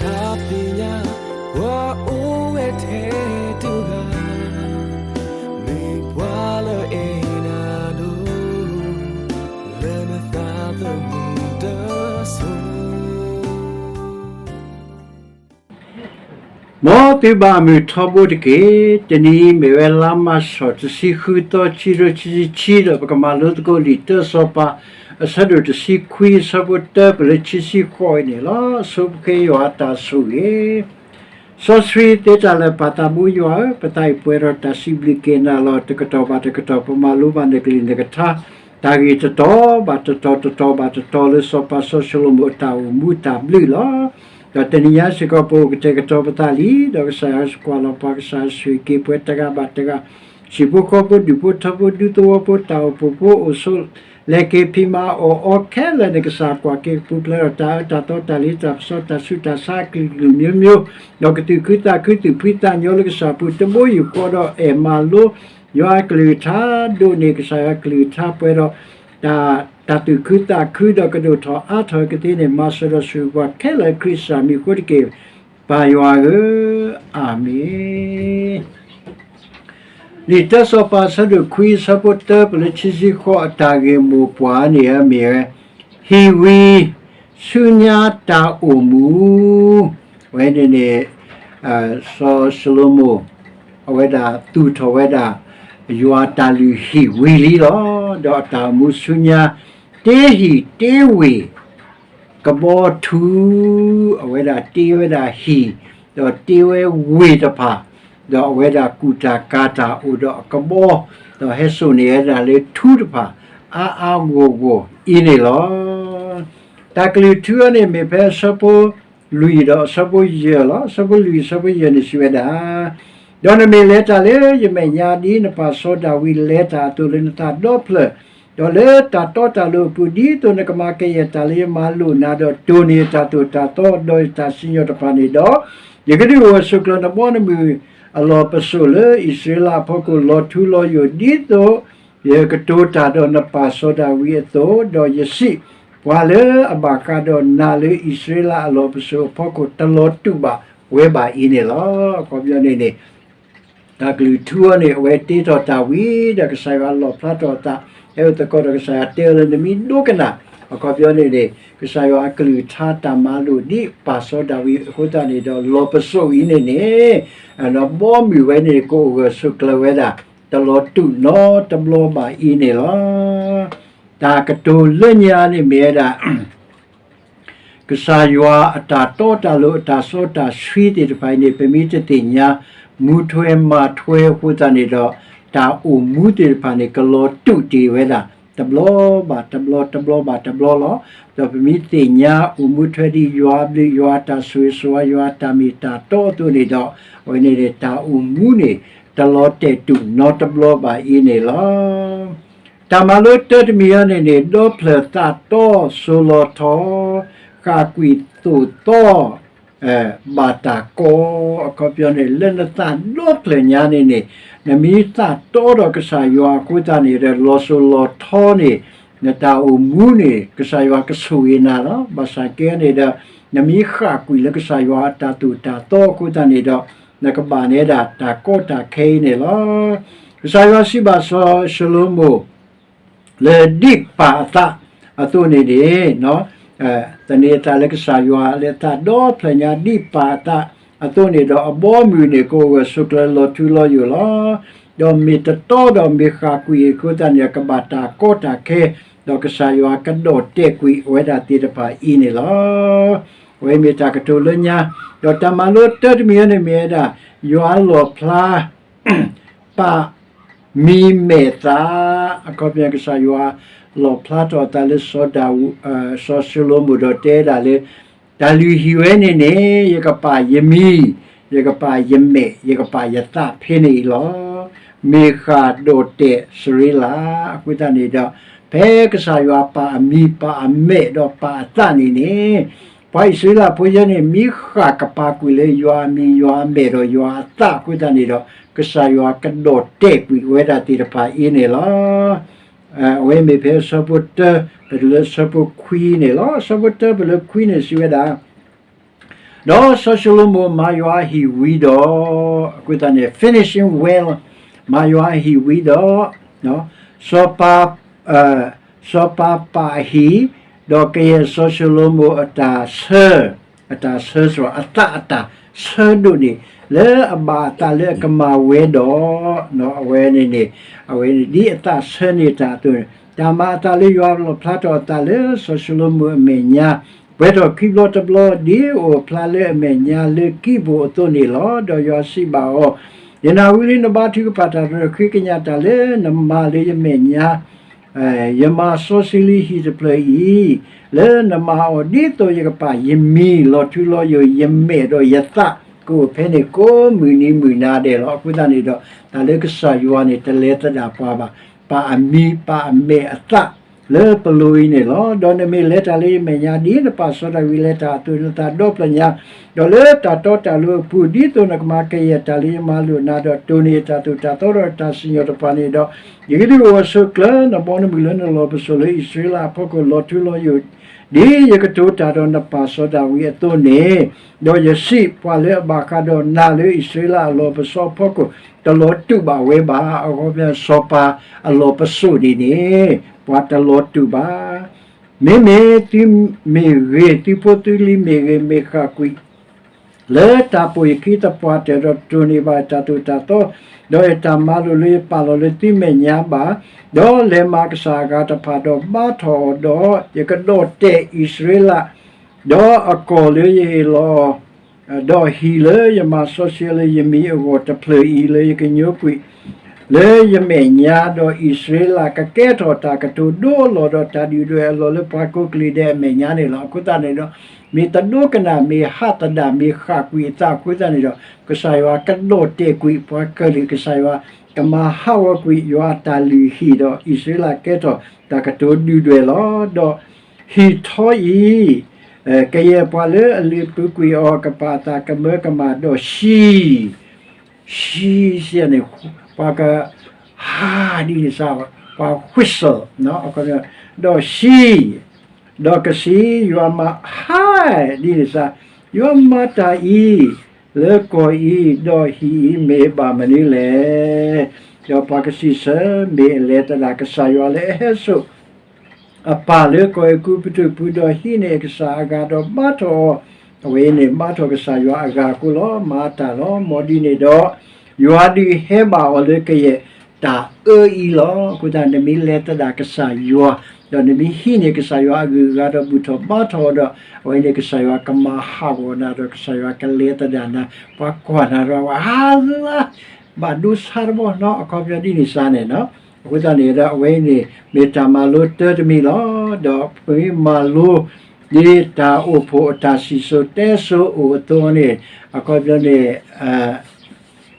တၢ်သ့ၣ်ညါ ပှၤအိၣ်ဝဲထဲတဂၤ, မ့ၢ်ပှၤလၢအဲၣ်နၤဒိၣ်, လၢနသးသမူတစိၤ မ်သုဘၣ်မုာ်ထီဘိတက့ၢ်. တနံၤအံၤမ့ၢ်ဝဲလါမၢ်ၡး တဆံဃုသီ ခံကထိခံဆံခံ ဒီးပကမၤလိသကိးလံာ်တၢစီၤပၤ အဆၢဒိၣ်တဆံခွံ အဆၢဖိတၢ ပလၢခံဆံဃိးအံၤန့ၣ်လီၤ. ဆိပဃ့ယွၤအတၢ်ဆိၣ်ဂ့ၤ စီဆှံသ့တၢ်လၢာ် ပၢ်သးဘိယွၤဧၢ, ပသးအံၤပှဲၤဒီးတၢ်စံးဘျုးက့ၤနၤလီၤ. တကတီၢ်ဘၣ်တကတီၢ် ပမၤလိဘၣ်နကလုၢ်နကထါ, တၢ်ဂ့ၢ်တတီၤဘၣ်တတီၤ တတီၤဘၣ်တတီၤ လၢစီၤပၤစီၤၡလိၤမိၣ်အတၢ်အိၣ်မူတၢ်ဘျုးလီၤ. ဒီးတနံၤညါစ့ၢ်ကီး ပအိၣ်ကတဲာ်ကတီၤပသးလံ, ဒီးကစၢ်ယွၤကွၢ်လီၤပှၤ ကစၢ်ယွၤဆိၣ်ဂ့ၤက့ၤပှၤတဂၤဘၣ်တဂၤ, ဟံၣ်ဖိဃီဖိ ဒူၣ်ဖိထၢဖိ ဒူသဝီဖိ တၢ်အိၣ်ဖှိၣ်ဖိ အိၣ်ဆိးလဲၤက့ၤ ဖံးမၤအီၣ်အီခဲလၢာ်န့ၣ် ကစၢ်ကွၢ်က့ၤကပူၤဖျဲးဒီး တၢ်အၢတၢ်သီ တၢ်လ့တၢ်ပစီ တၢ်ဆူးတၢ်ဆါ အကလုာ်ကလုာ်မျိုးမျိုး, ဒီးကသူၣ်ခုသးခု သူၣ်ဖှံသးညီလၢကစၢ်အပူၤ တဘိယူၢ်ဃီဒီး အဲၣ်မၤလိ ယွၤအကလုၢ်ကထါဒိၣ်န့ၢ် ကစၢ်ယွၤအကလုၢ်ကထါပှဲၤဒီး တၢ် တၢ်သူၣ်ခုသးခု ဒီးကဒိၣ်ထီၣ်အါထီၣ်ကသ့န့ၣ် မၤစၢၤဒီးဆိၣ်ဂ့ၤပှၤခဲလၢာ် ခရံာ်ကစၢ်မံၤအဃိတက့ၢ်, ပၢ်ယွၤဧၢ, အၤမ့ၣ်. လံာ်တၢစီၤပၤ အဆၢဒိၣ်ခွံ အဆၢဖိတၢ ပလၢခံဆံဃိး အတၢ်ဂ့ၢ်မိၢ်ပှၢ်န့ၣ်မ့ၢ်ဝဲ ဟံၣ်ဝံၤ ဆူညါတၢ်အိၣ်မူ, အဝဲန့ၣ်န့ၣ် စီၤၡလိၤမိၣ် အဝဲဒၣ်သူၣ်ထီၣ်ဝဲဒၣ် ယွၤတၢ်လုၢ်ဟံၣ်ဝံၤလံလီၤ. ဒီးအတၢ်အိၣ်မူဆူညါ တ့ဟံၣ်တ့ဝ့ၢ် ကဘီထူ, အဝဲဒၣ်တ့ဝဲဒၣ်ဟံၣ်, ဒီးတ့ဝဲဝ့ၢ်တဖၣ်, ဒီးအဝဲဒၣ်ကူၣ်တၢ်ကၤတၢ်အိၣ်ဒီးအကဘီ, ဒီးဟဲစိာ်န့ၢ်ဝဲဒၣ်လၢထူတဖၣ် အါအါဂီၢ်ဂီၢ်အံၤန့ၣ်လီၤ. တၢ်ကလုၢ်ထူအံၤန့ၣ် မ့ၢ်ဖဲအဆၢဖိလွံၢ်ဒီးအဆၢဖိယဲၢ်လီၤ. အဆၢဖိလွံၢ် အဆၢဖိယဲၢ်န့ၣ်စံးဝဲဒၣ်, ဒီးနမ့ၢ်လဲၤတၢ်လၢယမဲာ်ညါ ဒ်နပၢ်စီၤဒၤဝံးလဲၤတၢ်အသိး လၢနသးဒီဖျၢၣ်, ဒီးလၢတၢ်တီတၢ်လိၤအပူၤ, ဒ်သိးနကမၤကယဲၢ်တၢ်လၢယမၤလိာ်နၤ, ဒီးတိၢ်န့ၢ်ယတၢ်သိၣ်တၢ်သီ ဒီးယတၢ်စံၣ်ညီၣ်တဖၣ်န့ၣ်ဒီး, ယကဒုးအိၣ်ဂၢၢ်ဆိးကျၢၤနဘီနမုၢ်အလီၢ်ပစိာ် လၢအံၣ်စရ့လးအဖီခိၣ် လီၤထူလီၤယိာ် ဒ်သိးယကတိၤတၢ်ဒီးနပၢ်စီၤဒၤဝံးအသိး, ဒီးယစံး, ပှၤလၢအဘၣ်ဃးဒီးနၤလၢအံၣ်စရ့လးအလီၢ်ပစိာ်အဖီခိၣ် တလီၤတူာ်ဘၣ်ဝဲဘၣ်အံၤန့ၣ်လီၤ. အခီပညီန့ၣ်န့ၣ် တၢ်ကလုၢ်ထူအံၤန့ၣ် အဝဲတ့ထီၣ်တၢ်ဝံၤဒီး ကစၢ်ယွၤလီၣ်ဖျါထီၣ်အသး, အဲၣ်သကိးဒီးကစၢ်ယွၤတဲအီၤလၢနမံဒိကနၣ်, အခီပညီန့ၣ်န့ၣ် ကစၢ်ယွၤအကလုၢ်ကထါတၢ်မၤလိာ်ဒ်ပၢ်စီၤဒၤဝံးအဃိသတးန့ၣ်ဒီး လီၢ်ပစိာ်အံၤန့ၣ်န့ၣ် ဘီမုၢ်ဝဲန့ၣ် ကအိၣ်ဂၢၢ်ဆိးကျၢၤဝဲဒၣ် တလီၤတူာ်နီတဘျီဘၣ်အံၤန့ၣ်လီၤ. တၢ်ကတိၤလၢညါန့ၣ်မ့ၢ်ဝဲဒၣ် ကစၢ်ယွၤအတၢ်တီတၢ်လိၤ အတၢ်စီတၢ်ဆှံသ့ၣ်တဖၣ်အံၤန့ၣ် ပမ့ၢ်တသ့ၣ်ညါ မူထွဲမၤထွဲအဃိသတးန့ၣ်ဒီး တၢ်အိၣ်မူသ့ၣ်တဖၣ်န့ၣ် ကလီၤတူာ်တ့ၢ်ဝဲဒၣ် တဘျီဘၣ်တဘျီ တဘျီဘၣ်တဘျီလီၤ. ဒီးပမ့ၢ်သ့ၣ်ညါအိၣ်မူထွဲဒ်ယွၤအဘျုး ယွၤအတၢ်ဆိၣ်ဂ့ၤဆိၣ်ဝါ ယွၤအတၢ်မ့ၢ်တၢ်တီအသိးန့ၣ်ဒီး အဝဲန့ၣ်န့ၣ် တၢ်အိၣ်မူန့ၣ် တလီၤတဲာ်တူာ်နီတဘျီဘၣ်အံၤန့ၣ်လီၤ. တၢ်မၤလိတၢတမံၤအံၤန့ၣ်န့ၣ် ဒီဖျၢၣ်သးတီစိၤလီၤထီ ဃၣ်ကွံာ်သိၣ်သီ ဘၣ်တၢ်ကီ, အခီပညီန့ၣ် လၢနသးဒီဖျၢၣ်ညါန့ၣ်န့ၣ် နမ့ၢ်သးတီဒီးကစၢ်ယွၤအဃိသတးန့ၣ်ဒီး လီၤစိၤလီၤထီန့ၣ် နတၢ်အိၣ်မူန့ၣ် ကစၢ်ယွၤကဆိၣ်ဂ့ၤနၤလီၤ. ဘၣ်ဆၣ်ကဲန့ၣ်ဒီး နမ့ၢ်ဃၣ်ကွံာ်လၢကစၢ်ယွၤအတၢ်သိၣ်တၢ်သီအဃိသတးန့ၣ်ဒီး နကဘၣ်နဲဒၣ်တၢ်ကီတၢ်ခဲအံၤန့ၣ်လီၤ. ကစၢ်ယွၤစံးဘၣ်စီၤၡလိၤမိၣ် လၢဒ်ပၢ်အသးအသိးန့ၣ်န့ၣ် သန့ၤအသးလၢကစၢ်ယွၤလၢအသးဒီဖျၢၣ်ညါဒ်ပၢ်အသးအသိးန့ၣ်ဒီး အဘီအမုၢ်န့ၣ် ကအိၣ်ဂၢၢ်ဆိးကျၢၤလီၤထူလီၤယိာ်လီၤ. ဒီးမ့ၢ်တတီဒီးမ့ၢ်ဃၣ်ကွံာ်အဃိသတးန့ၣ် ကဘၣ်တၢ်ကီတၢ်ခဲ ဒီးကစၢ်ယွၤကဒီၣ်တဲာ်ကွံာ်အဝဲဒၣ်သ့ၣ်တဖၣ်အံၤန့ၣ်လီၤ. အဝဲမ့ၢ်တၢ်ကတိၤလၢညါ, ဒီးတၢ်မၤလိတၢတမံၤအံၤန့ၣ်မ့ၢ်ဝဲဒၣ် ယွၤလီၣ်ဖျါ ပၢ်မံၤမဲာ်သၣ်, အခီပညီကစၢ်ယွၤလီၣ်ဖျါထီၣ်အသးလၢ စီၤဒၤဝံး, စီၤၡလိၤမိၣ်ဒီးတဲဒၣ်လၢ တၢ်လုၢ်ဟံၣ်ဝဲန့ၣ်န့ၣ် ယကပာ်ယမံၤ, ယကပာ်ယမဲာ်, ယကပာ်ယသးဖဲန့ၣ်အံၤလီၤ. မ့ၢ်ဃၣ်ဒီၣ်တဲာ်စရ့လး အဃိသတးန့ၣ်ဒီး ဖဲကစၢ်ယွၤပာ်အမံၤပာ်အမဲာ်ဒီးပာ်အသးန့ၣ်န့ၣ် ပှၤအံၣ်စရ့လးဖိယဲန့ၣ် မ့ၢ်ဃၣ်ကပာ်ကွံာ်လၢယွၤအမံၤယွၤအမဲာ်ဒီးယွၤအသးအဃိသတးန့ၣ်ဒီး ကစၢ်ယွၤကဒီၣ်တဲာ်ကွံာ်ဝဲဒၣ်သ့ၣ်တဖၣ်အံၤန့ၣ်လီၤ. အဝဲမ့ၢ်ဖဲအဆၢဖိတၢ ပတုၤလၢအဆၢဖိခွံန့ၣ်လီၤ. အဆၢဖိတၢပတုၤလၢခွံန့ၣ်စံးဝဲဒၣ်, ဒီးစီၤၡလိၤမိၣ်မၤယွၤအဟံၣ်ဝံၤဒီး, အဃိသတးန့ၣ် finishing well, မၤယွၤအဟံၣ်ဝံၤဒီး, စီၤပၤ, စီၤပၤပာ်အဟံၣ်, ဒီးကယဲၢ်စီၤၡလိၤမိၣ်အတၢ်ဆၢ, အတၢ်ဆၢစ့ၢ် အသးအတၢ်ဆၢဒိၣ်န့ၣ် လၢအဘၣ်အသးလၢအကမၤဝဲဒီး, အဝဲန့ၣ်န့ၣ်, အဝဲန့ၣ်ဒ်အသးဆၢန့ၢ်တၢ်အသိးန့ၣ်, တၢ်မၤအသးလၢယွၤလီၣ်ဖျါထီၣ်အသးလၢစီၤၡလိၤမိၣ်အမဲာ်ညါ, ပှဲၤထီၣ်ခံဘျီတဘျီ ဒ်အိၣ်အဖျါလၢအမဲာ်ညါလၢကံးဘိၣ်အသိးန့ၣ်လီၤ. ဒီးယွၤစံးဘၣ်အီၤ, ယနၢ်ဟူလံနဘါထုကဖၣ်တၢ်ဒီး ဃ့ကညးတၢ်လၢနမၤလၢယမဲာ်ညါ ယမၤစီဆှံလံဟံၣ်တဖျၢၣ်အံၤ, လၢနမၤအီၤဒ်သိးယကပာ်ယမံၤလီၤထူလီၤယိာ် ယမဲာ်ဒီးယသးကအိၣ်ဖဲန့ၣ်ကိးမုၢ်နံၤမုၢ်နၤဒဲးလီၤ. အဃိသတးန့ၣ်ဒီး တၢ်လၢကစၢ်ယွၤန့ၣ် တလဲၤသဒၣ်ပှၤဘၣ်, ပာ်အမံၤ ပာ်အမဲာ်အသး လၢပလိၤအံၤန့ၣ်လီၤ. ဒီးနမ့ၢ်လဲၤတၢ်လၢယမဲာ်ညါ ဒ်နပၢ်စီၤဒၤဝံးလဲၤတၢ်အသိး နသးဒီဖျၢၣ်ညါ, ဒီးလၢတၢ်တီတၢ်လိၤအပူၤ ဒ်သိးနကမၤကယဲၢ်တၢ်လၢယမၤလိာ်နၤ ဒီးတိၢ်န့ၢ်ယတၢ်သိၣ်တၢ်သီဒီးတၢ်စံၣ်ညီၣ်တဖၣ်န့ၣ်ဒီး, ယကဒုးအိၣ်အဆိးကျၢၤ နဘီနမုၢ်လၢနလီၢ်ပစိာ်လၢအံၣ်စရ့လးအဖီခိၣ် လီၤထူလီၤယိာ် ဒ်ယကတိၤတၢ်ဒီးနပၢ်စီၤဒၤဝံးအသိးန့ၣ်, ဒီးယစံး, ပှၤလၢအဘၣ်ဃးဒီးနၤလၢအံၣ်စရ့လးအလီၢ်ပစိာ်အဖီခိၣ် တလီၤတူာ်ဘၣ်ဝဲဘၣ်. အခီပညီ စီၤပၤအလီၢ်ပစိာ်န့ၣ်န့ၣ် ပှၤတလီၤတူာ်ဘၣ်. မ့မ့ၢ်သုမ့ၢ်ဂ့ၤ, သုဖိသုလံၤမ့ၢ်ဂ့ၤ, မ့ၢ်ဃၣ်ကွံာ် လၢတၢ်ပိာ်ယခံသပှၢ်တၢၢ်ဒီး တိၢ်န့ၢ်ဘၣ်ယတၢ်သိၣ်တၢ်သီ, ဒီးယတၢ်မၤလိာ်လၢယပာ်လီၤလၢသုမဲာ်ညါဘၣ်, ဒီးလဲၤမၤကစၢ်အဂၤတဖၣ်ဒီး ဘါထီၣ်အီၤဒီး, ယကဒီၣ်တဲာ်အံၣ်စရ့လး, ဒီးအကီၢ်လၢယဟ့ၣ်လီၤ ဒီးဟံၣ်လၢယမၤစီဆှံလၢယမံၤအဂီၢ်တဖျၢၣ်အံၤ လၢယကညိကွံာ် လၢယမဲာ်ညါ, ဒီးအံၣ်စရ့လးကကဲထီၣ်တၢ်ကတိၤဒိအလီၢ် ဒီးတၢ်ဒုၣ်ဒွဲၣ်အလီၢ်လၢပှၤကိးကလုာ်ဒဲးအမဲာ်ညါန့ၣ်လီၤ. အဃိသတးန့ၣ်ဒီး, မ့ၢ်တဒိကနၣ် မ့ၢ်ဟးသဒၣ် မ့ၢ်ဃၣ်ကွံာ်အသးအဃိသတးန့ၣ်ဒီး, ကစၢ်ယွၤကဒီၣ်တဲာ်ကွံာ်ပှၤကလုာ်, ကစၢ်ယွၤကမၤဟးဂီၤကွံာ်ယွၤအတၢ်လုၢ်ဟံၣ်ဒီး အံၣ်စရ့လးကဲထီၣ်တၢ်ကတိၤဒုၣ်ဒွဲၣ်လီၤ. ဒီးဟံၣ်ထီအံၤ ကယဲၢ်ပှၤလၢအလုၢ်ပူၤကွံာ်အီၤ ကပာ်အသးကမၢကမၣ်ဒီး ဆံ ဆံစ့ၢ်န့ၣ် ပှၤကဟးဒ်န့ၣ်စ့ၢ်, ပှၤ whistle ဒီးဆံ, ဒီးကစံး, ယွၤမၤဟးဒ်န့ၣ်စ့ၢ်, ယွၤမၤတၢ်အံၤလၢကီၢ်အံၤ, ဒီးဟံၣ်အံၤမ့ၢ်ဘၣ်မနုၤလဲၣ်. ဒီးပှၤကစံးဆၢ, မ့ၢ်အလဲၤသဒၣ်ကစၢ်ယွၤလၢအဟဲစိာ် အပၢ်လၢကီၢ်အဲၤကူပတူးပူၤ ဒီးဟံးန့ၢ်အကစၢ်အဂၤဒီးဘါထီၣ်အီၤ, အဝဲအံၤန့ၣ် ဘါထီၣ်ကစၢ်ယွၤအဂၤအဃိလီၤ. မၤတၢ်လီၤ. မ်ဒ်န့ၣ်ဒီး ယွၤဒုးဟဲဘၣ်အီၤလၢကယဲၢ်တၢ်အၢအံၤလီၤ. အဃိသတး နမ့ၢ်လဲၤသဒၣ်ကစၢ်ယွၤ, ဒီးနမ့ၢ်ဟံးန့ၢ်ကစၢ်ယွၤအဂုၤအဂၤဒီးဘူၣ်ထီၣ်ဘါထီၣ်အီၤဒီး, အဝဲန့ၣ် ကစၢ်ယွၤကမၤဟးဂီၤနၤဒီး ကစၢ်ယွၤကလဲၤသဒၣ်နၤ, ပှၤကွၢ်နၤဒီး အါလါ ဘၣ်ဒိဆါတဘီနီၤ, အခီပညီဒ်န့ၣ်စ့ၢ်န့ၣ်နီၤ. အဃိသတးန့ၣ်ဒီး အဝဲအံၤန့ၣ် မ့ၢ်တၢ်မၤလိတၢ်တမံၤလီၤ. ဒီးပမ့ၢ်မၤလိ ဒ်တၢ်အိၣ်ဖှိၣ်အတၢ်စံၣ်စိၤတဲစိၤအိၣ်အသိးန့ၣ်, အခီပညီန့ၣ်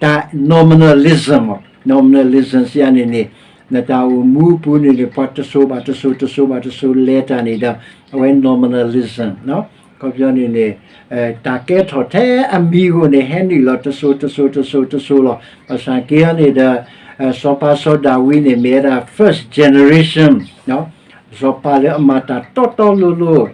တၢ် nominalism, nominalism စ့ၢ်န့ၣ်န့ၣ်, နတၢ်အိၣ်မူပူၤန့ၣ်န့ၣ် ပှၤတစိၤဘၣ်တစိၤ တစိၤဘၣ်တစိၤလဲၤတၢ်န့ၣ်ဒီး အဝဲ nominalism အခီပညီန့ၣ်န့ၣ်, တၢ်ကဲထီၣ်ထဲအမံၤအဂီၢ်န့ၣ် ဟဲနုာ်လီၤတစိၤတစိၤတစိၤတစိၤလီၤ. ဘၣ်ဆၣ်က့န့ၣ်ဒီး စီၤပၤစီၤဒၤဝံးန့ၣ် မ့ၢ်ဝဲဒၣ် first generation စီၤပၤလၢအမၤတၢ်တီတီလိၤလိၤ,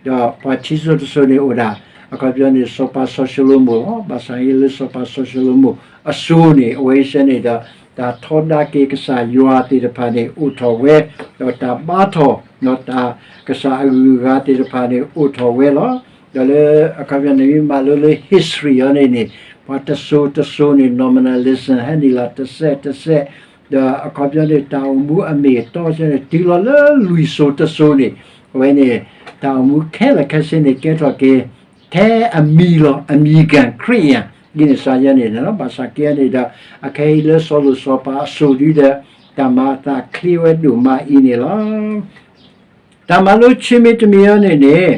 ဒီးပှၤခံစိၤတစိၤန့ၣ်အိၣ်ဒၣ်, အခီပညီန့ၣ် စီၤပၤစီၤၡလိၤမိၣ်လီၤ. ဘၣ်ဆၣ်အံၤလၢစီၤပၤစီၤၡလိၤမိၣ်အစိၤန့ၣ် အဝဲစ့ၢ်န့ၣ်ဒီး တၢ်ထီဒါက့ၤကစၢ်ယွၤသ့ၣ်တဖၣ်န့ၣ်အိၣ်ထီၣ်ဝဲ, ဒီးတၢ်ဘါထီၣ် တၢ်ကစၢ်အဂုၤအဂၤသ့ၣ်တဖၣ်န့ၣ်အိၣ်ထီၣ်ဝဲလီၤ. ဒီးလၢအခီပညီန့ၣ် မ့ၢ်မၤလိလၢ history အီၤန့ၣ်န့ၣ်, ပှၤတစိၤတစိၤန့ၣ် nominalism ဟဲနုာ်လီၤတစဲးတစဲး, ဒီးအခီပညီန့ၣ် တၢ်အိၣ်မူအမ့ၢ်အတီစ့ၢ်န့ၣ် တုၤလီၤလၢလွံၢ်စိၤတစိၤန့ၣ်, အဝဲန့ၣ် တၢ်အိၣ်မူခဲလၢာ်ခဲဆ့န့ၣ် ကဲထီၣ်က့ၤ ထဲအမံၤလီၤ. အမံၤ Christian ဒ်န့ၣ်စ့ၢ်ယဲန့ၣ်နီၤ. ဘၣ်ဆၣ်က့န့ၣ်ဒီး အခဲအံၤလၢစီၤလိၤစီၤပၤအစိၤဒ်ဒီး တၢ်မၤအသးချ့ဝဲဒိၣ်မးအံၤန့ၣ်လီၤ. တၢ်မၤလိဆံးမံၤတမံၤအီၤန့ၣ်န့ၣ်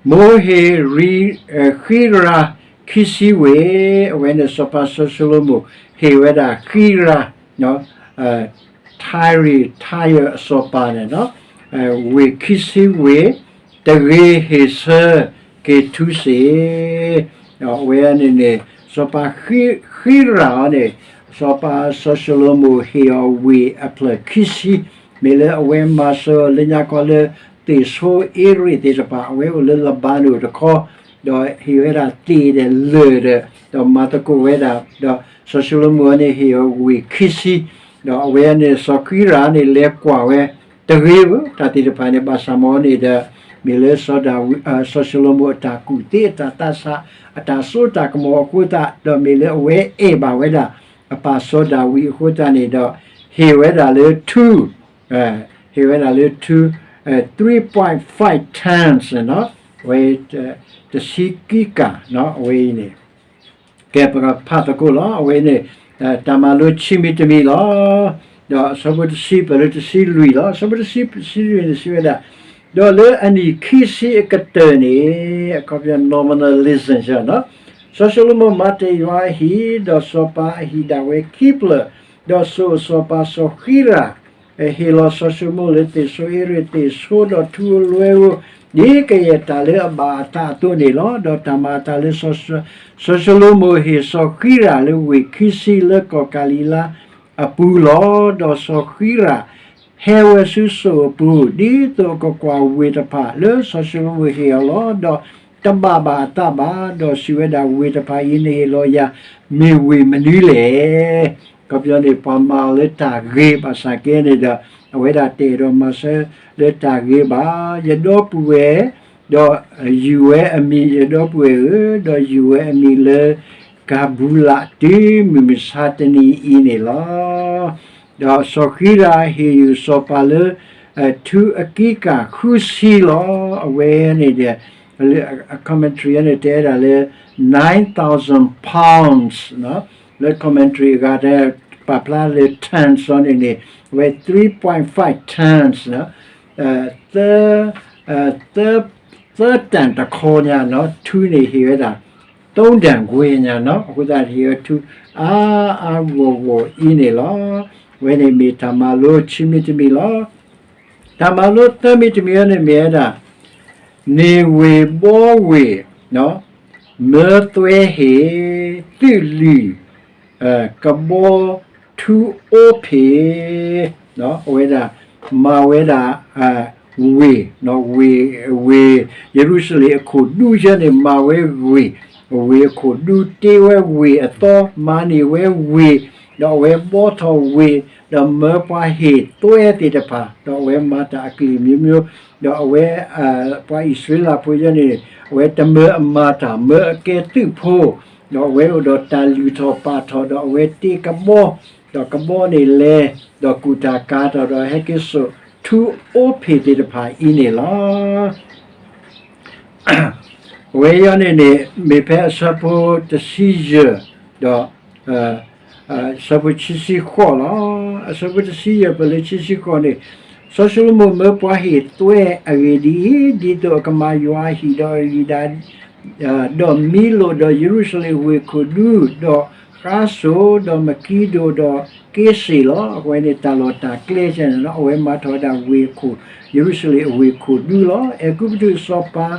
မိၤဟ့ၣ်ရံ, ဃံရၤခံဆံဝ့ၢ်, အဝဲန့ၣ်စီၤပၤစီၤၡလိၤမိၣ် ဟ့ၣ်ဝဲဒၣ်ဃံရၤ, Tyre, Tyre အစီၤပၤန့ၣ်, ဝ့ၢ်ခံဆံဝ့ၢ်, တဂ့ၤဟ့ၣ်ဆၢက့ၤထူစ့ၢ်. အဝဲန့ၣ်န့ၣ် စီၤပၤဃံရၤအီၤန့ၣ်, စီၤပၤစီၤၡလိၤမိၣ်ဟ့ၣ်အီၤဝ့ၢ်အဖျၢၣ်ခံဆံ, မ့ၢ်လၢအဝဲမၤစၢၤအီၤလၢညါခီလၢ သ့ၣ်ဆိအ့ရ့ၣ်သ့ၣ်တဖၣ် အဝဲအိၣ်လၢလဘၤနိၣ်တခီ, ဒီးဟ့ၣ်ဝဲဒၣ်သ့ၣ်ဒီးလၢၢ်ဒီး ဒီးမၤသကိးဝဲဒၣ်, ဒီးစီၤၡလိၤမိၣ်န့ၣ်ဟ့ၣ်အီၤဝ့ၢ်ခံဆံ, ဒီးအဝဲန့ၣ်စီၤဃံရၤန့ၣ်လဲၤကွၢ်ဝဲတဂ့ၤဧၢ, တၢ်သ့ၣ်တဖၣ်န့ၣ် ဘၣ်ဆၣ်မ့ၢ်န့ၣ်ဒီး မ့ၢ်လၢစီၤဒၤဝံး စီၤၡလိၤမိၣ်အတၢ်ကူၣ်သ့ အတၢ်သးဆး အတၢ်စိတၢ်ကမီၤအဃိသတး ဒီးမ့ၢ်လၢအဝဲအဲၣ်ဘၣ်ဝဲဒၣ် အပၢ်စီၤဒၤဝံးအဃိသတးန့ၣ်ဒီး ဟ့ၣ်ဝဲဒၣ်လၢထူ ဟ့ၣ်ဝဲဒၣ်လၢထူ three point five tons န့ၣ်, အဝဲ တဆံကံကၣ် အဝဲအံၤန့ၣ် ကဲပကဖးသကိးလီၤ. အဝဲန့ၣ် တၢ်မၤလိခံမံၤတမံၤလီၤ. ဒီးအဆၢဖိတဆံ ပလၢတဆံလွံၢ်လီၤ. အဆၢဖိတဆံ တဆံလွံၢ်န့ၣ် စံးဝဲဒၣ်, ဒီးလၢအနံၣ်ခံဆံအကတၢၢ်န့ၣ် အခီပညီ nominalism စီၤၡလိၤမိၣ်မၤတ့ၢ်ယွၤအဟံၣ်, ဒီးစီၤပၤအဟံၣ်ဒၣ်ဝဲခံဖျၢၣ်, ဒီးစိာ်စီၤပၤစီၤဃံရၤ ဟ့ၣ်လီၤစီၤၡလိၤမိၣ်လၢသ့ၣ်ဆိအ့ရ့ၣ် သ့ၣ်ဆိဒီးထူအလွဲဧိၤ, ဒ်ကယဲၢ်တၢ်လၢအဘၣ်အသးအသိးန့ၣ်လီၤ. ဒီးတၢ်မၤအသးလၢ စီၤၡလိၤမိၣ်ဟ့ၣ်စီၤဃံရၤလၢဝ့ၢ်ခံဆံ လၢကီၢ်ကၤလံၤလါအပူၤလီၤ. ဒီးစီၤဃံရၤဟဲဝဲဆူစိာ်အပူၤ, ဒ်သိးအကကွၢ်ဝ့ၢ်တဖၣ်လၢစီၤၡလိၤမိၣ်ဟ့ၣ်အီၤလီၤ. ဒီးတဘၣ်ဘၣ်အသးဘၣ်, ဒီးစံးဝဲဒၣ်, ဝ့ၢ်တဖၣ်အံၤနဟ့ၣ်လီၤယၤ မ့ၢ်ဝ့ၢ်မနုၤလဲၣ်. အခီပညီန့ၣ် ပှၤမၤအီၤလၢတၢ်ဂ့ၤဘၣ်ဆၣ်ကဲန့ၣ်ဒီး အဝဲဒၣ်တဲာ်ဒီးမၤစၢၤလၢတၢ်ဂ့ၤဘၣ်, ယဒီပုၢ်ဝဲၢ်, ဒီးယူၢ်ဝဲအမံၤ, ယဒီပုၢ်ဝဲၢ်ဧၢ, ဒီးယူၢ်ဝဲအမံၤလၢ ကၤဘူလး တုၤမုၢ်မဆါတနံၤအံၤန့ၣ်လီၤ. ဒီးစီၤဃံရၤဟ့ၣ်ယူၢ်စီၤပၤလၢ ထူအကံကၣ်ဃုဆံလီၤ. အဝဲန့ၣ်ဒီး commentary န့ၣ်တဲဝဲဒၣ်လၢ nine thousand pounds လၢ commentary အဂၤတဲ ပာ်ဖျါလၢ tons န့ၣ်န့ၣ် အဝဲ three point five tons သၢ သၢတၢၣ်တခီညါနီၤ, ထူန့ၣ်ဟ့ၣ်ဝဲဒၣ် သုံးတန်ခွဲညါနီၤ, အဃိသတးဟ့ၣ်ဝဲထူ အါအါဂီၢ်ဂီၢ်အံၤန့ၣ်လီၤ. အဝဲန့ၣ်မ့ၢ်တၢ်မၤလိခံမံၤတမံၤလီၤ. တၢ်မၤလိသၢမံၤတမံၤန့ၣ်မ့ၢ်ဝဲဒၣ် န့ၢ်ဝ့ၢ်ဘီဝ့ၢ် မၢသွဲဟ့ၣ် သုးလုၢ် ကဘီထူအိဖ့ၣ်, အဝဲဒၣ် မၤဝဲဒၣ် ဝ့ၢ် ဝ့ၢ် ဝ့ၢ်ယရူၤၡလ့ၣ်အခိၣ်ဒူယဲန့ၣ် မၤဝဲဝ့ၢ်, ဝ့ၢ်အခိၣ်ဒူ တ့ဝဲဝ့ၢ်အသီ မၤန့ၢ်ဝဲဝ့ၢ်, ဒီးအဝဲဘီထီၣ်ဝ့ၢ်, ဒီးမၢပှၤဟ့ၣ်သွဲသ့ၣ်တဖၣ်, ဒီးအဝဲမၤတၢ်အကလုာ်မျိုးမျိုး, ဒီးအဝဲ ပှၤအံၣ်စရ့လးဖိယဲန့ၣ် အဝဲတမၢအမၤတၢ် မၢအကဲသုးဖိ, ဒီးအဝဲအိၣ်ဒီးတၢ်လုၢ်ထီၣ်ပာ်ထီၣ် ဒီးအဝဲတ့ကဘီ, ဒီးကဘီန့ၣ်လဲၤ, ဒီးကူၣ်တၢ်ကၤတၢ် ဒီးဟဲက့ၤစိာ်ထူအိဖ့ၣ်သ့ၣ်တဖၣ်အံၤန့ၣ်လီၤ. အဝဲအံၤန့ၣ်န့ၣ် မ့ၢ်ဖဲအဆၢဖိတဆံယဲၢ် ဒီး အဆၢဖိခံဆံဃိးလီၤ. အဆၢဖိတဆံယဲၢ် ပလၢခံဆံဃိးန့ၣ်, စီၤၡလိၤမိၣ်မၢပှၤဟ့ၣ်သွဲအဂ့ၢ်ဒ်အံၤ, ဒ်သိးအကမၤယွၤအဟံၣ်ဒီးအဂံၢ်ဒၣ် ဒီးမံလိာ်ဒီးယရူၤၡလ့ၣ်ဝ့ၢ်ခိၣ်ဒူ, ဒီးဃါစိၤ, ဒီးမကံဒိၣ်, ဒီးက့စ့ၣ်လီၤ. အဝဲန့ၣ်တၢ်လီၢ်တၢ်ကျဲန့ၣ်လီၤ. အဝဲမၤထီၣ်ဝဲဒၣ်ဝ့ၢ်ခိၣ်, ယရူၤၡလ့ၣ်အဝ့ၢ်ခိၣ်ဒူလီၤ. အဲၤကူပတူးစီၤပၤ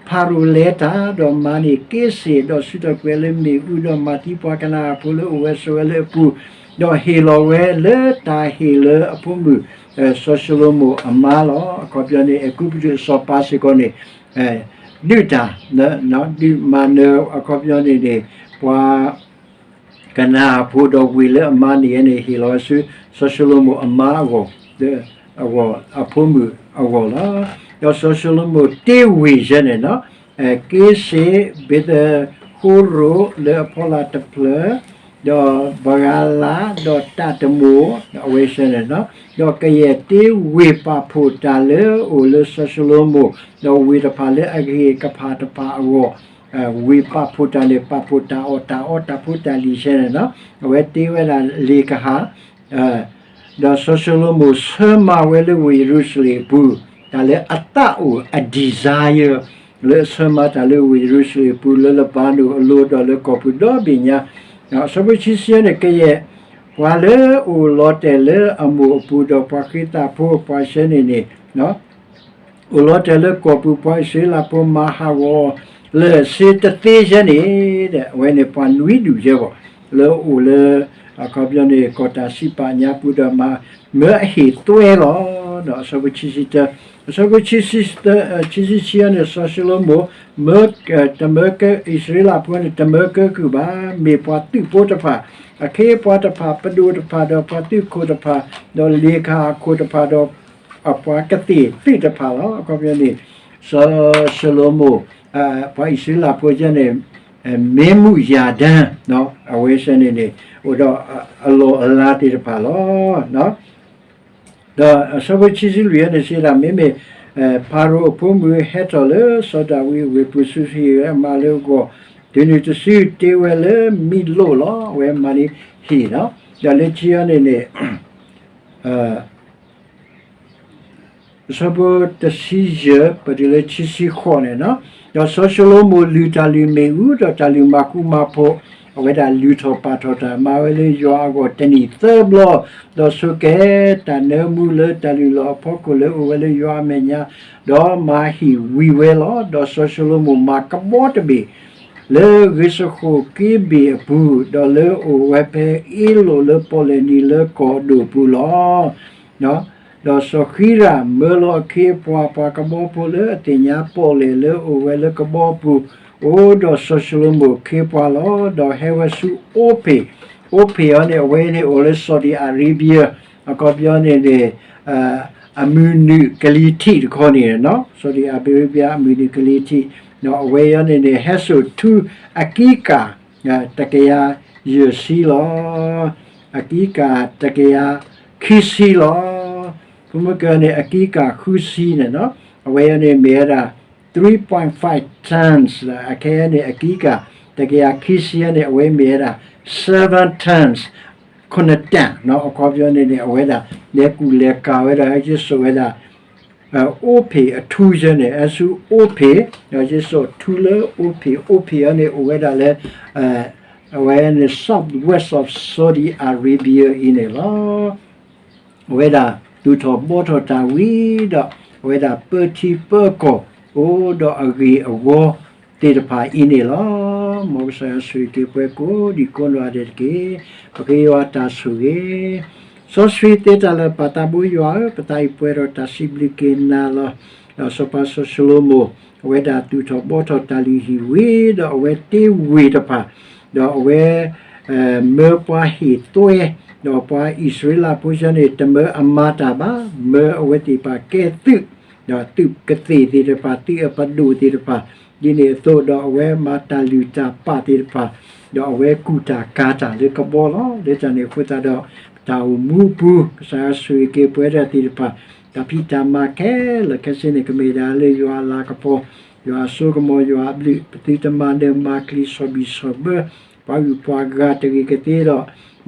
ဖၤရိၤလဲၤတၢ်, ဒီးမၤန့ၢ်က့စ့ၣ်, ဒီးဆူးထီၣ်ကွံာ်လၢမ့ၣ်အူ, ဒီးမၤသံပှၤကနၤအဖိလၢအိၣ်ဝဲဆိးဝဲလၢအပူၤ, ဒီးဟ့ၣ်လီၤဝဲလၢတၢ်ဟ့ၣ်လၢအဖိမုၣ် စီၤၡလိၤမိၣ်အမါလီၤ. အခီပညီန့ၣ် အဲၤကူပတူးစီၤပၤစ့ၢ်ကီးန့ၣ် ဒုးတၢ် ဒုးမၤနၢၤအခီပညီန့ၣ်န့ၣ် ပှၤ ကနၤအဖိဒီးဝ့ၢ်လၢအမၤန့ၢ်ဝဲန့ၣ် ဟ့ၣ်လီၤဝဲဆူ စီၤၡလိၤမိၣ်အမါအဂီၢ်, အဖိမုၣ်အဂီၢ်လီၤ. ဒီးစီၤၡလိၤမိၣ်တ့ဝ့ၢ်ယဲန့ၣ်နီၤ, က့စ့ၣ်, ဘ့းသဃိရိၣ်လၢအဖီလာ်တဖျၢၣ်, ဒီးဘၤဂၤလး, ဒီးတၢ်တမိၣ်, အဝဲစဲန့ၣ်နီၤ, ဒီးကယဲၢ်တ့ဝ့ၢ်ပာ်ဖှိၣ်တၢ်လၢအအိၣ်လၢစီၤၡလိၤမိၣ်, ဒီးဝ့ၢ်တဖၣ်လၢအဂ့ၢ်ကဖၣ်တဖၣ်အဂီၢ် ဝ့ၢ်ပာ်ဖှိၣ်တၢ်န့ၣ် ပာ်ဖှိၣ်တၢ်အီၣ်တၢ်အီတၢ်ဖိတၢ်လံၤစဲန့ၣ်နီၤ, အဝဲတ့ဝဲဒၣ်လ့ၣ်ကဟၣ်, ဒီးစီၤၡလိၤမိၣ်ဆၢမၤဝဲလၢဝ့ၢ်ယရူၤၡလ့ၣ်အပူၤ, တၢ်လၢအသးအိၣ်အ desire လၢအဆၢမၤတၢ်လၢဝ့ၢ်ယရူၤၡလ့ၣ်အပူၤ လၢလဘၤနိၣ်အလိၤဒီးလၢကီၢ်ပူၤဒီဘ့ၣ်ညါ, အဆၢဖိခံဆံန့ၣ် ကယဲၢ် ပှၤလၢအိၣ်လီၤတဲာ်လၢအမိၢ်အပူၤဒီးပှၤဃ့သးဖိပှၤစဲန့ၣ်န့ၣ် အိၣ်လီၤတဲာ်လၢကီၢ်ပူၤပှၤအံၣ်စရ့လးဖိမၤဟးဂီၤလၢာ်စ့တသ့ယဲန့ၣ်ဒီး အဝဲန့ၣ်ပှၤနွံဒူၣ်ယဲဘၣ် လၢအအိၣ်လၢ အခီပညီန့ၣ် ကီၢ်တၢ်စံးပာ်ညါပူၤဒီးမၤ မၢအဟ့ၣ်သွဲလီၤ. အဆၢဖိဆံဆံတၢ, အဆၢဖိဆံဆံ, ဆံဆံဆံန့ၣ် စီၤၡလိၤမိၣ် မၢ, တမၢကဲ အံၣ်စရ့လးဖိန့ၣ် တမၢကဲကုၢ်ဘၣ်, မ့ၢ်ပှၤသုးဖိတဖၣ်, အခ့အပှၤတဖၣ်, ပဒိၣ်တဖၣ်, ဒီးပှၤသုးခိၣ်တဖၣ်, ဒီးလ့ၣ်ခၣ်အခိၣ်တဖၣ်, ဒီး အပှၤကသ့ၣ်သုးတဖၣ်လီၤ. အခီပညီန့ၣ် စီၤၡလိၤမိၣ် ပှၤအံၣ်စရ့လးဖိန့ၣ် မ့ၢ်မူးယၤဒၢ, အဝဲစ့ၢ်န့ၣ်န့ၣ် အိၣ်ဒီးအလီၢ်အလၤသ့ၣ်တဖၣ်လီၤ. ဒီးအဆၢဖိဆံဆံလွံၢ်န့ၣ်စံးဒၣ် မ့မ့ၢ် ဖၤရိၤအဖိမုၣ်ဟဲထီၣ်လၢစီၤဒၤဝံးအဝ့ၢ်ပူၤ စူးဟ့ၣ်ဝဲအမါလၢအဂီၢ်, တုၤနုၤတစုတ့ဝဲလၢမံလိၣ်လီၤ. အဝဲမၤန့ၢ်ဟ့ၣ်လီၤ. ဒီးလၢခံန့ၣ်န့ၣ် အဆၢဖိတဆံယဲၢ် ပတုၤလၢခံဆံဃိးန့ၣ်လီၤ. ဒီးစီၤၡလိၤမိၣ်လုၢ်တၢ်လုၢ်မ့ၣ်အူ ဒီးတၢ်လုၢ်မၤဃူမၤဖိး, အဝဲဒၣ်လုၢ်ထီၣ်ပာ်ထီၣ်တၢ်မၤဝဲလၢယွၤအဂီၢ်တနံၣ်သၢဘျီ, ဒီးဆိးက့တၢ်နၢမူလၢတၢ်လုၢ်လီၢ်အဖီခိၣ်လၢအအိၣ်ဝဲလၢယွၤအမဲာ်ညါ, ဒီးမၤဟ့ၣ်ဝံၤဝဲလီၤ. ဒီးစီၤၡလိၤမိၣ်မၤကဘီတဘ့ၣ် လၢဂ့ၢ်စဃိၣ်က့ဘ့ၣ်အပူၤ, ဒီးလၢအအိၣ်ဝဲဖဲအ့လိာ်လၢပီၣ်လဲၣ်နံၤလၢကီၢ်ဒိၣ်ပူၤလီၤ. ဒီးစီၤဃံရၣ်မၢလီၤအခ့အပှၤ ပှၤကဘီဖိလၢအသ့ၣ်ညါပီၣ်လဲၣ်လၢအအိၣ်ဝဲလၢကဘီပူၤ, အိၣ်ဒီးစီၤၡလိၤမိၣ်အခ့အပှၤလီၤ. ဒီးဟဲဝဲဆူအိဖ့ၣ်, အိဖ့ၣ်အံၤန့ၣ် အဝဲန့ၣ်အိၣ်လၢ Saudi Arabia, အခီပညီန့ၣ်န့ၣ် အမုၢ်နုာ်ကလံၤထံးတခီန့ၣ်လီၤ. Saudi Arabia အမုၢ်နုာ်ကလံၤထံး, ဒီးအဝဲအံၤန့ၣ်န့ၣ် ဟဲစိာ်ထူအကံကၢ် တကယၤယဲၢ်ဆံလီၤ. အကံကၢ်တကယၤခံဆံလီၤ. ဖိမုၣ်ကဲန့ၣ် အကံကၢ်ဃုဆံန့ၣ်လီၤ. အဝဲအံၤန့ၣ်မ့ၢ်ဝဲဒၣ် three point five tons လီၤ. အခဲအံၤန့ၣ် အကံကၢ်တကယၤခံဆံန့ၣ် အဝဲမ့ၢ်ဝဲဒၣ် seven tons, ခုနစ်တန်လီၤ. အခီပညီန့ၣ်န့ၣ် အဝဲဒၣ် လဲၤကူၣ်လဲၤကၤဝဲဒၣ် ဟဲစိာ်ဝဲဒၣ် အိဖ့ၣ်အထူယဲန့ၣ် ဟဲဆူအိဖ့ၣ်, ဒီးဟဲစိာ်ထူလၢအိဖ့ၣ်, အိဖ့ၣ်အံၤန့ၣ် အိၣ်ဝဲဒၣ်လၢ အဝဲန့ၣ် southwest of Saudi Arabia အံၤန့ၣ်လီၤ. အဝဲဒၣ်သူၣ်ထီၣ်ဘှီထီၣ်တၢ်ဝံၤဒီး အဝဲဒၣ်ပၢထံပၢကီၢ် အိၣ်ဒီးအဂ့ၤအဝီသ့ၣ်တဖၣ်အံၤန့ၣ်လီၤ. မ်ကစၢ်ယွၤဆိၣ်ဂ့ၤက့ၤပှၤကိးဒံးကိးနီၢ်ဂၤဒဲးတက့ၢ်. ပဃ့ယွၤတၢ်ဆိၣ်ဂ့ၤ စီဆှံသ့တၢ်လၢာ်ပၢ်သးဘိယွၤဧၢ, ပသးအံၤပှဲၤဒီးတၢ်စံးဘျုးက့ၤနၤလီၤ. ဒီးစီၤပၤစီၤၡလိၤမိၣ် အဝဲဒၣ်သူၣ်ထီၣ်ဘှီထီၣ်တၢ်လုၢ်ဟံၣ်ဝံၤဒီး အဝဲတ့ဝ့ၢ်တဖၣ်, ဒီးအဝဲ မၢပှၤဟ့ၣ်သွဲ, ဒီးပှၤအံၣ်စရ့လးဖိဆၢန့ၣ် တမၢအမၤတၢ်ဘၣ်, မၢအဝဲသ့ၣ်တဖၣ်ကဲသုး, ဒီးသုးကသ့ၣ်သ့ၣ်တဖၣ် သုးအပဒိၣ်သ့ၣ်တဖၣ်, ဒ်န့ၣ်အသိးဒီးအဝဲမၤတၢ်လုၢ်တၢ်ပာ်သ့ၣ်တဖၣ်, ဒီးအဝဲကူၣ်တၢ်ကၤတၢ်လၢကဘီလီၤ. လၢတၢ်န့ၣ်အဃိသတးဒီး တၢ်အိၣ်မူအပူၤ ကစၢ်ယွၤဆိၣ်ဂ့ၤက့ၤပဝဲဒၣ်သ့ၣ်တဖၣ်, တၢ်ဖံးတၢ်မၤခဲလၢာ်ခဲဆ့န့ၣ် ကမ့ၢ်ဒၣ်လၢယွၤအလၤကပီၤ, ယွၤအစိကမီၤ ယွၤအဘျုး, ပသုတမၤနၢၤမၤကျံၤ ဆီၣ်ဘံၣ်ဆီၣ်ဘၢ ပှၤဂုၤပှၤဂၤတဂ့ၤကသ့ဒီး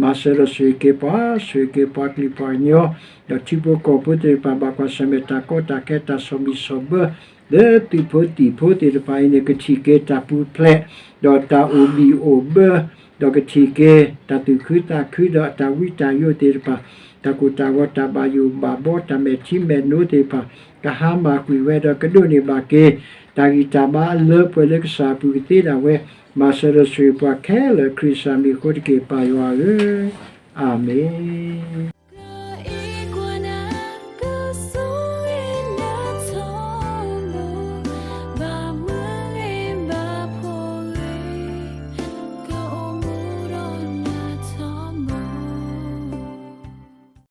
မၤစၢၤဒီးဆိၣ်ဂ့ၤက့ၤပှၤ, ဆိၣ်ဂ့ၤက့ၤပှၤကလုာ်ပှၤကညီ, ဒီးထံဖိကီၢ်ဖိသ့ၣ်တဖၣ် ဘၣ်ကွၢ်ဆၢၣ်မဲာ်တၢ်ကီတၢ်ခဲ တၢ်ဆီၣ်ဘံၣ်ဆီၣ်ဘၢ လၢသုးဖိသံၣ်ဖိသ့ၣ်တဖၣ်အံၤန့ၣ် ကထံၣ်က့ၤတၢ်ပူၤဖျဲး, ဒီးတၢ်အိၣ်ဘံၣ်အိၣ်ဘၢ, ဒီးကထံၣ်က့ၤတၢ်သူၣ်ခုသးခု ဒီးအတၢ်ဝံတၢ်ယိးသ့ၣ်တဖၣ်, တၢ်ကိၢ်တၢ်ဂီၤ တၢ်ဘၣ်ယိၣ်ဘၣ်ဘီ တၢ်မဲာ်ထံမဲာ်နိသ့ၣ်တဖၣ် ကဟါမၢ်ကွံာ်ဝဲဒီး ကဒိးန့ၢ်ဘၣ်က့ၤ တၢ်ဂံၢ်တၢ်ဘါအလၢပှဲၤလၢကစၢ်အပူၤကသ့ဒၣ်ဝဲ, မၤစၢၤဒီးဆိၣ်ဂ့ၤပှၤခဲလၢာ် ခရံာ်ကစၢ်မံၤအဃိတက့ၢ် ပၢ်ယွၤဧၢ, အၤမ့ၣ်.